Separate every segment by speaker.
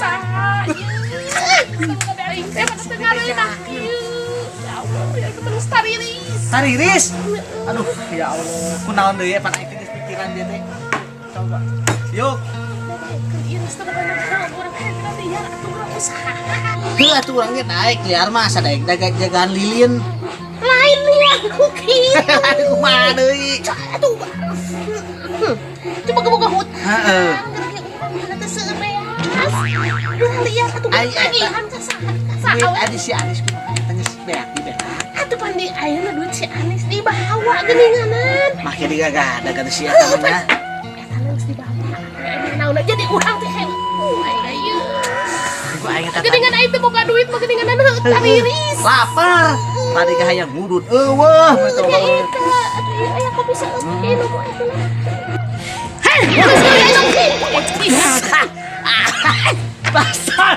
Speaker 1: Saha ieu? Aing teh pada teu ngareunah ieu. Ya Allah, ya geus tariris.
Speaker 2: Tariris. Aduh, ya Allah. Kunaon deui pan aing teh geus pikiran dia teh. Coba. Yuk.
Speaker 1: Ieu geus teu boga naon urang teh liar atuh urang usaha.
Speaker 2: Heuh atuh urang ge daek liar mah asa daek jagaan lilin.
Speaker 1: Lain liar ku kitu.
Speaker 2: Aduh, kumaha deui?
Speaker 1: Aduh. Coba boga hutang.
Speaker 2: Heeh.
Speaker 1: Mana teh seueur beas. Urang liar atuh
Speaker 2: Ai, eta.
Speaker 1: tagihan ka saha ka saha
Speaker 2: Duit
Speaker 1: we.
Speaker 2: adi si Anis kumaha eta geus beak di beak.
Speaker 1: Atuh pan di ayeuna duit si Anis dibawa geuninganan.
Speaker 2: Make digagada kata si eta mah nya.
Speaker 1: Eta geus dibawa. Ayeuna naon jadi urang teh aing ieu.
Speaker 2: Ku aing eta
Speaker 1: Geuningan aing teh boga duit mah geuninganan heuh tariris.
Speaker 2: Lapar. Tadi ka hayang ngudut eueuh.
Speaker 1: Ya eta, aduh ieu aya kopi saeutik minum atuh lah. Hei, geus geus geus.
Speaker 2: Basah.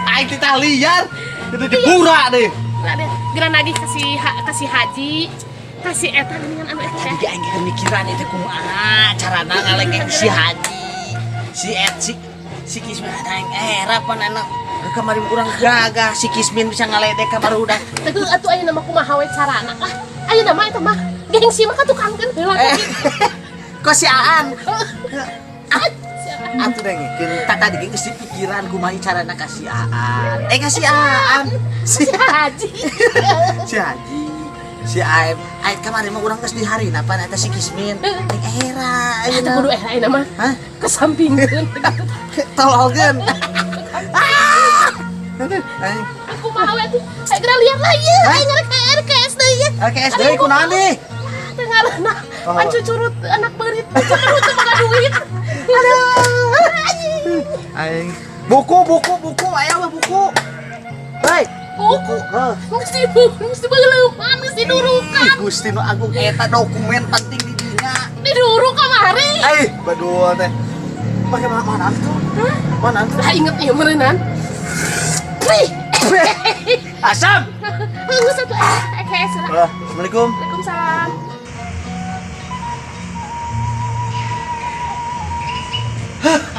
Speaker 2: Aing teh liar. Itu dipura deh.
Speaker 1: Lah deh, geura nagih kasih haji, kasih eta geuningan anu eta.
Speaker 2: Tadi aing keur mikiran itu kumaha carana ngalengek si Haji. Si Et si si Kismin ada aing era pan anak kemarin urang gagah si Kismin bisa ngaledek ka barudak.
Speaker 1: Heuh atuh ayeuna mah kumaha we carana lah. Ayeuna mah eta mah gengsi mah katukangkeun heula.
Speaker 2: Eh, kok si Aan?
Speaker 1: Siapa?
Speaker 2: Atuh dengekeun tak tadi geus dipikiran kumaha carana ka si Aan. Eh ka si Aan. Si
Speaker 1: Si Haji.
Speaker 2: Si Haji. Si Aep, Aep kemarin mah urang geus di hari pan eta si Kismin. Aing era
Speaker 1: Atuh
Speaker 2: ayeuna.
Speaker 1: kudu era ayeuna mah
Speaker 2: Hah?
Speaker 1: kesampingkeun.
Speaker 2: Tololkeun. Ah! Aing
Speaker 1: Kumaha we atuh? Ayo geura lihat lah ieu. Aing ngarek RKS deui ieu.
Speaker 2: RKS deui kunaon deui?
Speaker 1: Teu ngaranna.
Speaker 2: Oh.
Speaker 1: Pan cucurut anak beurit, cucurut teu boga duit. Aduh.
Speaker 2: Aing buku buku buku aya mah buku. Hei,
Speaker 1: Buku.
Speaker 2: Heuh.
Speaker 1: Geus dibeuleuman, geus didurukan.
Speaker 2: Ih, Gusti nu agung eta dokumen penting di dinya.
Speaker 1: Diduruk kamari.
Speaker 2: Eh, badul teh. Pakai mana mana tuh? Mana tuh?
Speaker 1: Lah inget ieu meureunnan. Wih,
Speaker 2: Asam.
Speaker 1: geus atuh RKS lah.
Speaker 2: Wah, Assalamualaikum.
Speaker 1: Waalaikumsalam.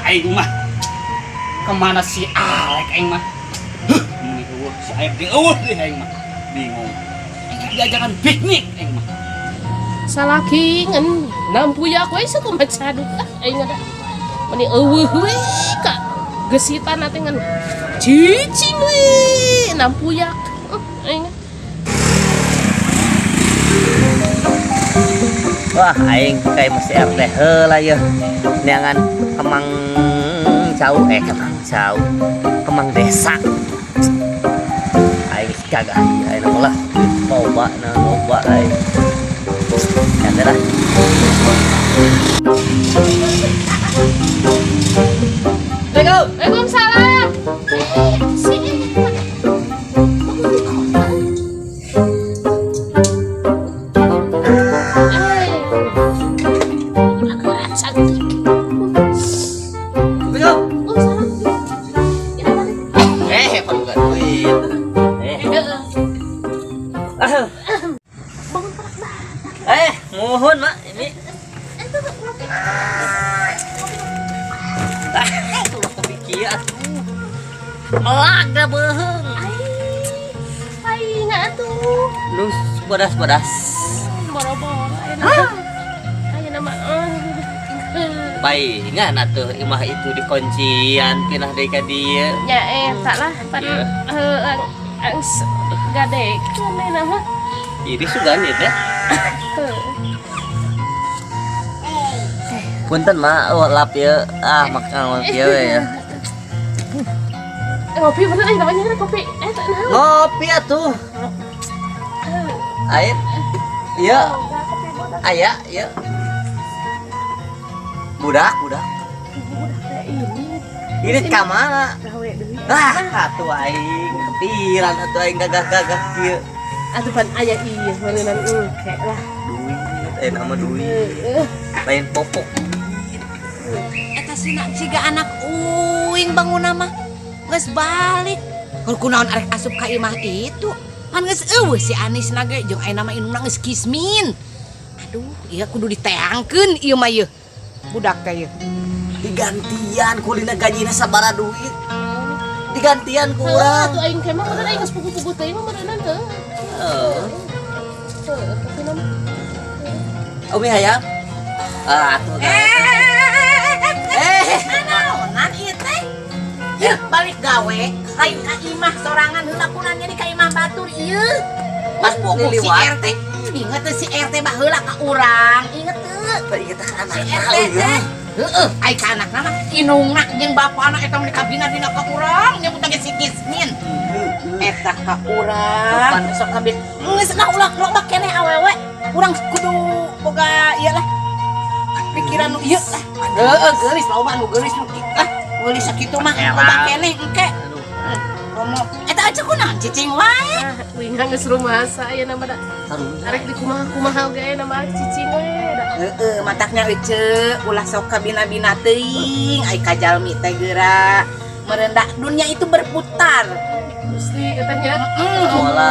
Speaker 3: Aing mah kemana si Alek aing mah? Huh, ini eueuh si Aep di eueuh deh aing mah. Bingung. Aing diajakan piknik aing mah.
Speaker 1: Salaki ngan nampuyak we sakumaha caduk ah aing ada. Meni eueuh we ka gesitan teh ngan cicing we nampuyak. Aing.
Speaker 4: Wah, aing kayak mesti RT heula yeuh. Neangan kemang cau kemang cau. Kemang desa. Aing geus gagah ieu aing mah lah. Loba na loba aing. Ya teh lah.
Speaker 1: Assalamualaikum. Waalaikumsalam. Si eta. Bangun di kota. Eh. Ulah cantik.
Speaker 2: Assalamualaikum.
Speaker 1: Oh, salam. Ini balik.
Speaker 4: Eh, pan buka duit. Eh.
Speaker 1: Heeh. Bangun perak bah.
Speaker 4: Eh, mohon, Mak, ini.
Speaker 1: Itu ngopi.
Speaker 4: Ah, ulah kopi kieu atuh. Melak da beuheung.
Speaker 1: Ai. Paingan atuh.
Speaker 4: Lu bodas-bodas.
Speaker 1: Boro-boro ayeuna. Ayeuna mah.
Speaker 4: Paingan atuh imah itu dikuncian pindah deui ka dieu.
Speaker 1: Ya eta lah pan
Speaker 4: Iya.
Speaker 1: heuh anggs gadekeun ayeuna mah.
Speaker 4: Ini sugan ya teh.
Speaker 1: Heuh.
Speaker 4: Punten mak, oh, lap ya. Ah, makan ngopi we ya.
Speaker 1: Ngopi bener eh namanya kopi. Eta naon?
Speaker 4: Ngopi atuh. Air. Iya,
Speaker 1: Kopi bodas.
Speaker 4: aya, iya. Budak, budak.
Speaker 1: Budak teh ini.
Speaker 4: Ini ka mana?
Speaker 1: Gawe deui.
Speaker 4: Ah, atuh aing kepikiran atuh aing gagah-gagah kieu.
Speaker 1: Atuh pan aya ieu meureunnan engke lah.
Speaker 4: Duit, nama duit.
Speaker 1: Heeh.
Speaker 4: Lain popok.
Speaker 5: Eta sina siga anak uing bangun mah geus balik. Kur kunaon arek asup ka imah itu? Pan geus eueuh si Anis na ge jeung ayeuna mah indungna geus Kismin. Aduh, ieu kudu diteangkeun ieu mah ieu. Budak teh ieu.
Speaker 2: Digantian kulina gajina sabara duit. Digantian ku
Speaker 1: Heuh,
Speaker 2: urang.
Speaker 1: Atuh aing ke mah meureun aing geus puguh-puguh teuing mah meureunnan heuh.
Speaker 4: Heeh.
Speaker 1: Heuh, tapi nama
Speaker 4: Umi hayang. Ah, atuh.
Speaker 5: Eh, naonan ieu teh? Yeuh, balik gawe, lain ka imah sorangan heula kunan jadi ka imah batur ieu. Mas puguh si
Speaker 4: Liliwat.
Speaker 5: RT. Inget teu si RT baheula ka urang, inget teu?
Speaker 2: Inget ka anak.
Speaker 5: Si RT teh. Heeh, ai ka anakna mah indungna jeung bapana eta mah dikabina dina ka urang, nyebut ge si Kismin. Eta ka urang, sok kabeh. Geus lah ulah loba keneh awewe. Urang kudu boga ieu lah. Pikiran nu ieu lah. Heeh, geulis loba nu geulis nu kitu lah. Geulis sakitu mah loba keneh engke. Komo eta aja kunaon cicing wae.
Speaker 1: Ah, uing geus rumasa ayeuna mah da. Arek di kumaha-kumaha oge ayeuna mah cicing we da.
Speaker 5: Heeh, mataknya ece ulah sok kabina-bina teuing ai ka jalmi teh geura. Merendah dunia itu berputar.
Speaker 1: Gusti katanya.
Speaker 4: Bola.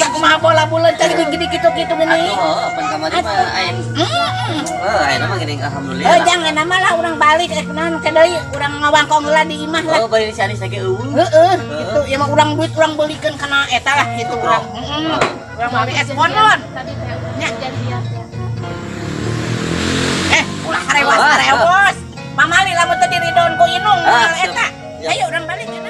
Speaker 5: Sakumaha bola bulan cari gede kitu-kitu gini.
Speaker 4: Atuh, heuh, pan kamari mah aing. Heuh, ayeuna mah geuning alhamdulillah.
Speaker 5: Eh jangan nama lah urang balik naon ke deui urang ngawangkong heula di imah lah.
Speaker 4: Oh, bari si Anis lagi eueuh.
Speaker 5: Heeh, gitu ya mah urang duit urang belikeun kana eta lah gitu urang. Heeh. Urang beli es bonbon.
Speaker 1: Tadi teh
Speaker 5: Nya.
Speaker 1: janjian.
Speaker 5: Eh, ulah karewas karewas. Pamali lamun teu diridon ku indung
Speaker 4: Ah,
Speaker 5: moal
Speaker 4: siap.
Speaker 5: eta.
Speaker 4: Siap.
Speaker 5: Ayo urang balik eta mah.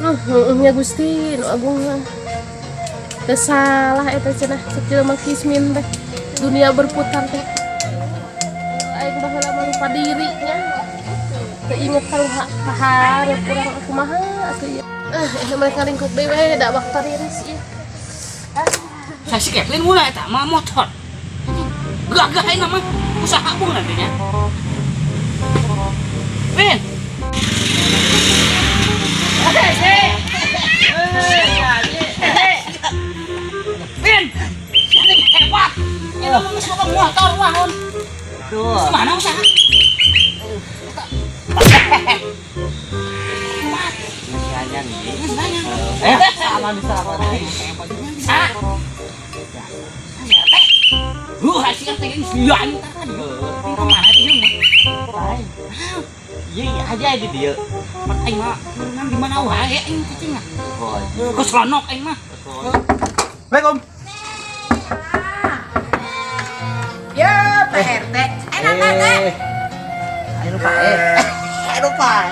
Speaker 1: Heeh nya Gusti, nu agung mah. Teu salah eta cenah cek jelema Kismin teh. Dunia berputar teh. Aing baheula mah lupa diri nya. Teu inget ka kaharep urang kumaha atuh ieu. Ah, eh mereka lingkup deui we da waktu riris ieu.
Speaker 3: Saya si Kevin mulai tak mah motor. Gagah ini mah usaha pun nantinya. Win. Win. Jadi hebat. Ini mah geus boga motor wah.
Speaker 4: Tuh.
Speaker 3: Mana usaha?
Speaker 4: Nanya nih.
Speaker 3: Geus nanya.
Speaker 4: Eh, sama bisa apa nih?
Speaker 3: Bisa. Hasil teh geus lantar kan. Kemana teh mah?
Speaker 4: Iya, iya aja di dia.
Speaker 3: Pan aing mah berenang di mana wae aing cicing mah.
Speaker 4: Oh,
Speaker 3: Geus lonok aing mah.
Speaker 2: Assalamualaikum.
Speaker 5: Ya, Pak RT. Enak Pak RT.
Speaker 2: Ayo lupa eh.
Speaker 5: Aduh Pak.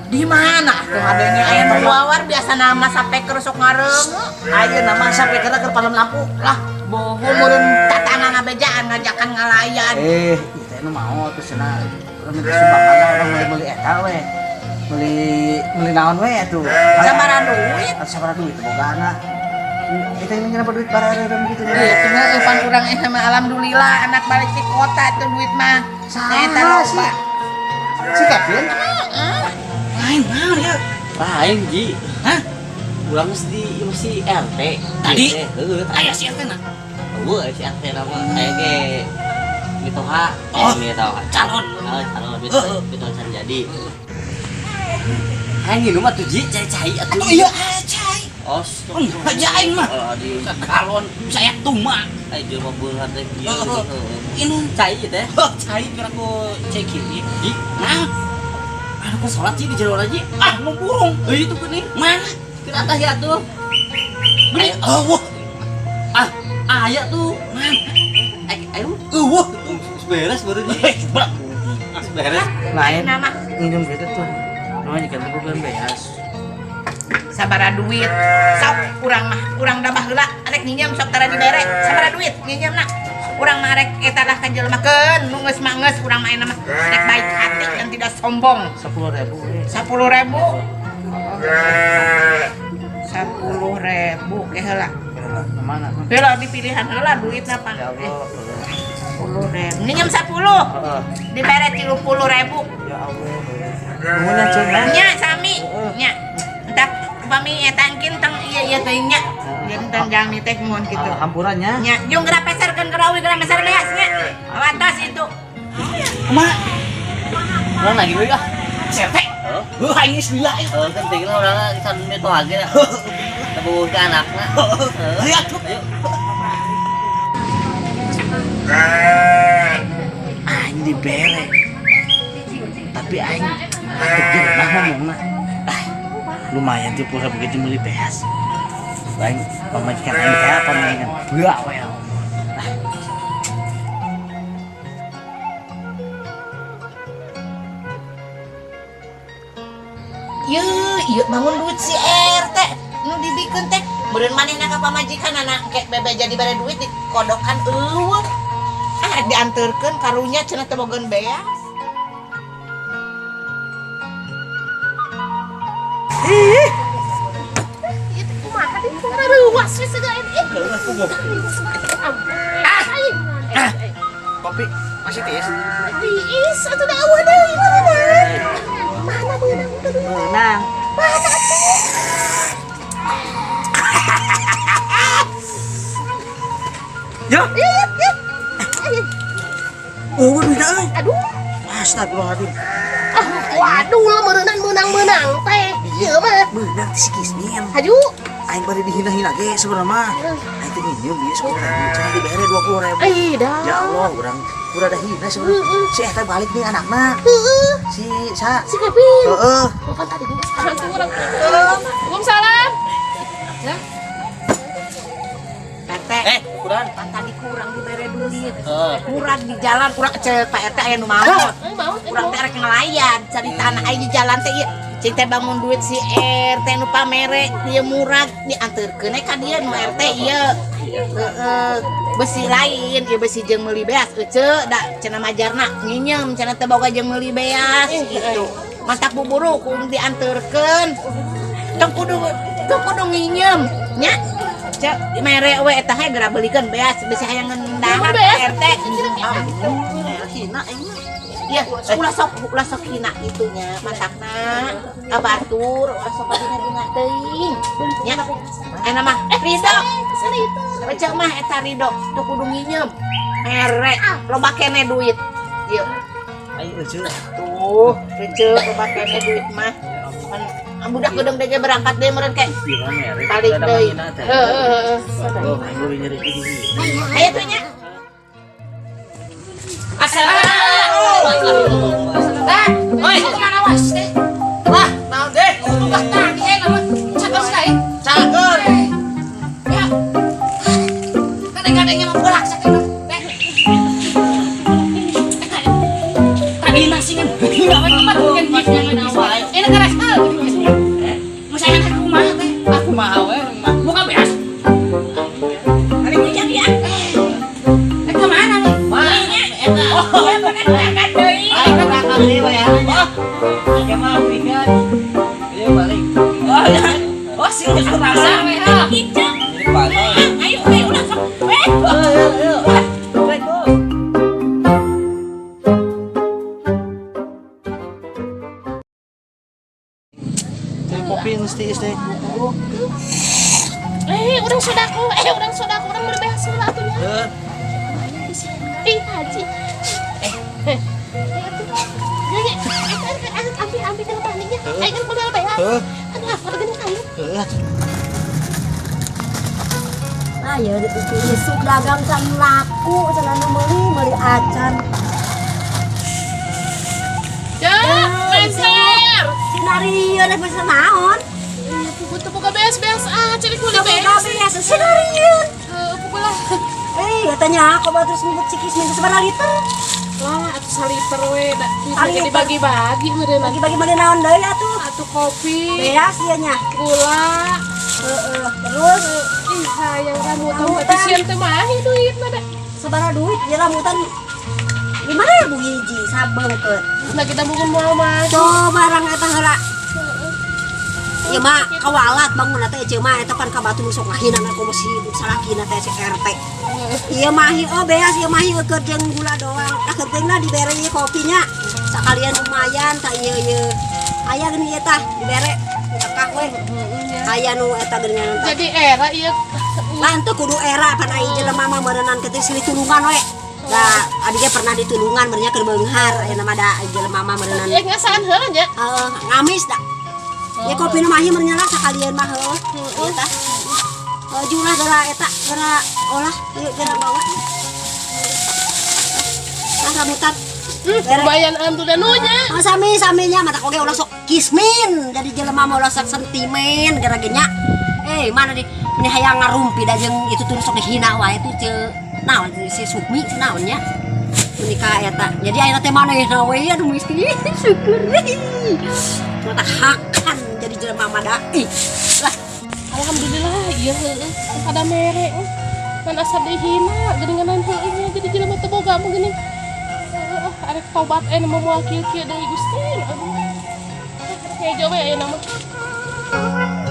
Speaker 5: Di mana tuh adanya aya nu wawar biasa nama sampai kerusuk ngareung.
Speaker 2: Ayo nama sampai kena ke palam lampu lah.
Speaker 5: Bohong meureun tatangga ngabejaan ngajakan ngalayan.
Speaker 2: Eh, itu nu mau terus cenah urang minta sumbangan lah urang meuli-meuli eta we. Meuli meuli naon we atuh.
Speaker 5: Sabaraha duit?
Speaker 2: Atuh sabaraha duit bogana. Kita ini kenapa duit barang gitu
Speaker 5: Duit mah pan urang eh mah alhamdulillah anak balik di kota tuh duit mah. Eta
Speaker 2: Saha sih?
Speaker 5: loba.
Speaker 2: Si Kevin?
Speaker 3: Lain naon ya?
Speaker 4: Lain, Ji.
Speaker 3: Hah?
Speaker 4: Urang geus di masih RT.
Speaker 3: Tadi?
Speaker 4: Heeh.
Speaker 3: Aya si RT na.
Speaker 4: Eueuh si RT nama aya ge mitoha,
Speaker 3: Oh.
Speaker 4: mitoha.
Speaker 3: Calon.
Speaker 4: Oh, calon
Speaker 3: Heeh.
Speaker 4: mitoha can jadi. Hayang nginum atuh Ji, cai-cai atuh.
Speaker 3: Atuh iya cai.
Speaker 4: Oh,
Speaker 3: Aja aing mah.
Speaker 4: Oh, di
Speaker 3: Sagalon saya tuma.
Speaker 4: ai jelema beunghar teh kieu.
Speaker 3: Heeh.
Speaker 4: Inum cai ieu teh.
Speaker 3: Heuh, cai kira ku cai kieu.
Speaker 4: Ji,
Speaker 3: Nah,
Speaker 4: anu ku salat Ji di jero Ji.
Speaker 3: ah mau burung.
Speaker 4: Euy itu geuning.
Speaker 3: Mana?
Speaker 4: Keur atas ya tuh.
Speaker 3: Beli eueuh.
Speaker 4: Ah, aya tuh.
Speaker 3: Mana?
Speaker 4: Ay, ayo.
Speaker 3: Eueuh.
Speaker 4: Geus beres baru Ji.
Speaker 3: Eh, berat.
Speaker 4: Geus beres.
Speaker 2: Lain
Speaker 5: Nama
Speaker 2: nginjem duit tuh. Namanya kan bukan beas.
Speaker 5: sabaraha duit. Sok urang mah urang da baheula arek nginjem sok tara dibere. Sabaraha duit nginjemna. Urang mah arek eta lah ka jelema keun nu geus mah geus urang mah ayeuna mah arek baik hati dan tidak sombong.
Speaker 2: 10.000.
Speaker 5: 10.000. 10.000 ke heula.
Speaker 2: Mana?
Speaker 5: Heula dipilihan heula duitna pan.
Speaker 2: Ya Allah.
Speaker 5: 10.000. Nginjem 10.
Speaker 2: Heeh.
Speaker 5: Dibere 30.000.
Speaker 2: Ya Allah. Nuhun ya, Ceng.
Speaker 5: Nya sami. Nya. Entak upami eta engkin tong ieu ieu teuing nya. Jadi tong jalmi teh mohon kitu.
Speaker 2: Hampurannya.
Speaker 5: Nya, jeung geura peserkeun gerawi geura meser beas nya. Awas itu.
Speaker 3: Kumaha?
Speaker 4: Urang lagi deui ah.
Speaker 3: Si RT. Heuh, aing geus lila ieu.
Speaker 4: Heuh, penting lah urang can mitoha ge. Teu ke anakna.
Speaker 3: Ayo atuh.
Speaker 4: Ayo.
Speaker 2: Aing dibere. Tapi aing teger nah ngomongna. Ah, lumayan 30 ribu gitu meuli beas. Aing pamajikan aing teh pamajikan bawel.
Speaker 5: Yeuh, ieu bangun duit si RT nu dibikeun teh. Meureun manehna ka pamajikan anak engke bebe jadi bare duit dikodokan eueuh. Ah, dianterkeun karunya cenah teh bogeun beas.
Speaker 1: Ih, ieu teh kumaha teh reuwas we segala ini. Ah,
Speaker 2: Kopi masih tiis.
Speaker 1: tiis atuh da eueuh deui meureunna. Mana meunang teh duit?
Speaker 2: Menang.
Speaker 1: Mana atuh?
Speaker 2: Ya.
Speaker 1: Iya, iya, iya.
Speaker 2: Oh, duitna euy.
Speaker 1: Aduh.
Speaker 2: Astagfirullahaladzim.
Speaker 1: Ah, waduh lah meureunan meunang-meunang teh. Ieu mah.
Speaker 2: Meunang ti si Kismin.
Speaker 1: Haju.
Speaker 2: Aing bari dihina-hina ge sebenarnya mah. Aing teh nginjem ieu 10 ribu, cenah dibere 20 ribu.
Speaker 1: Eh, dah.
Speaker 2: Ya Allah, urang udah ada hina sebenarnya. Si eta balik nih anakna.
Speaker 1: Heeh.
Speaker 2: Si sa.
Speaker 1: Si Kevin.
Speaker 2: Heeh.
Speaker 1: Bukan tadi geus hantu urang. Waalaikumsalam.
Speaker 5: RT.
Speaker 2: Kurang.
Speaker 5: Pan tadi kurang dibere duit.
Speaker 2: Heeh.
Speaker 5: Kurang di jalan, kurang cek Pak RT aya nu maot.
Speaker 1: Eh, mau, eh,
Speaker 5: Kurang
Speaker 1: mau.
Speaker 5: teh rek ngelayan, cari tanah aya di jalan teh ieu. Cing teh bangun duit si RT nu pamere, dia murag dianterkeun we ka dia nu RT ieu. Heeh. Besi lain, ieu besi jeung meuli beas ece da cenah majarna nginjem cenah teh boga jeung meuli beas gitu. Mantak buburu ku dianterkeun. Tong kudu nginjem nya. Cek mere we eta he geura belikeun beas besi hayang ngendahar
Speaker 1: Beas.
Speaker 5: RT.
Speaker 2: Hina aing mah.
Speaker 5: Ya, ulah sok hina itunya matakna abatur ulah sok dina teuing. Nya. Eta mah Ridho.
Speaker 1: Kesana itu.
Speaker 5: Ecek mah eta Ridho teu kudu nginjem. Mere loba kene duit. Ieu
Speaker 2: Aing euceu.
Speaker 5: tuh, ecek loba kene duit mah. Pan budak gedeng deui berangkat deui meureun ke.
Speaker 2: Pira mere.
Speaker 5: Balik deui.
Speaker 1: Heeh, heeh.
Speaker 2: Oh, aing udah nyeri gini.
Speaker 5: Ayo tuh nya.
Speaker 1: Assalamualaikum. Eh, oi, kemana was teh?
Speaker 2: Lah, naon deh?
Speaker 1: Tuh tadi nama cakep sekali.
Speaker 2: Cager.
Speaker 1: Ya. Kadang-kadangnya mau bolak sakit. Eh. Tadi nasi kan. Ini keras. Mau saya aku mah teh.
Speaker 3: Aku mah we mah. Buka beas.
Speaker 5: Hari hujan ya.
Speaker 1: Eh, kemana nih?
Speaker 5: Oh, berangkat deui.
Speaker 2: Aing berangkat deui we ya.
Speaker 3: Ya mah berikan. Iya balik. Oh, ya. Oh, sih geus rasa.
Speaker 5: Icek.
Speaker 3: Jadi pantau.
Speaker 5: Ayo, ayo ulah sok. Eh.
Speaker 3: Ayo, ayo. Assalamualaikum.
Speaker 2: Kopi geus tiis teh.
Speaker 1: Eh, urang sodako, eh, urang sodako, urang berbehas heula atuh nya.
Speaker 2: Heeh.
Speaker 1: Eh, haji. Eh, eh, atuh. Ya, ya, eh, eh, ambil, ambil ke taninya. Eh, kan kudu beas.
Speaker 2: Heeh.
Speaker 1: Aduh, apa gini kayu?
Speaker 2: Heeh.
Speaker 6: Ah ya isuk dagang can laku cenah nu meuli meuli acan.
Speaker 1: Ya, meser.
Speaker 6: Sinarieun eh bisa naon?
Speaker 1: Pugu teu boga beas-beas ah, cari kulit
Speaker 6: Boga
Speaker 1: beas.
Speaker 6: beas sinarieun.
Speaker 1: Heuh, pugu lah.
Speaker 6: Eh, katanya aku baru terus nyebut cikis minta sabaraha liter.
Speaker 1: Lah, atuh saliter we, da
Speaker 6: Saliter.
Speaker 1: dibagi-bagi meureun.
Speaker 6: Bagi-bagi meuli naon deui atuh?
Speaker 1: Atuh kopi,
Speaker 6: Beas ieu nya.
Speaker 1: gula.
Speaker 6: Heeh, terus
Speaker 1: Ih, hayang rambutan
Speaker 6: Rambutan.
Speaker 1: tapi sieun teu mahi duit mah da.
Speaker 6: Sabaraha duit ieu rambutan 5 ribu hiji sabeungkeut.
Speaker 1: Nah, kita mungkin mau mah.
Speaker 6: Coba barang eta heula. Ieu mah kawalat bangun teh eceu mah eta pan ka batu nu sok ngahina komo si salakina teh si RT. Ieu mah oh beas ieu mah keur jeung gula doang. Tah pentingna dibere ieu kopinya. Sakalian lumayan tah ieu ieu. Aya geuning ieu tah dibere tekah we. Aya nu eta geuningan tah.
Speaker 1: Jadi era ieu.
Speaker 6: Lah henteu kudu era pan ai jelema mah meureunnan kitu silih tulungan we. Da abi ge pernah ditulungan meureunnya keur beunghar ayeuna mah da jelema mah meureunnan.
Speaker 1: Eh, ngasaan heula nya.
Speaker 6: Heeh, ngamis da. Ya kopi nu mah meureunnya lah sakalian mah heuh. Ieu tah. Maju lah geura eta geura olah ieu geura bawa. Ah, rambutan.
Speaker 1: Lumayan alhamdulillah nunya.
Speaker 6: Ah, sami saminya mata oge ulah sok kismin jadi jelema mah ulah sok sentimen gara nya. Eh, mana di meni hayang ngarumpi da jeung itu tuh sok dihina wae tuh ce naon si Sukmi naon nya. Meni ka eta. Jadi ayeuna teh manehna we aduh miskin syukur. Mata hakan jadi jelema mah da. Ih, lah.
Speaker 1: Alhamdulillah iya heueuh pada mere. Kan asa dihina geuningan heueuh nya jadi jelema teu boga mah geuning. Heueuh arek tobat eh mah moal kieu-kieu deui Gusti. Aduh. Hejo we ayeuna mah.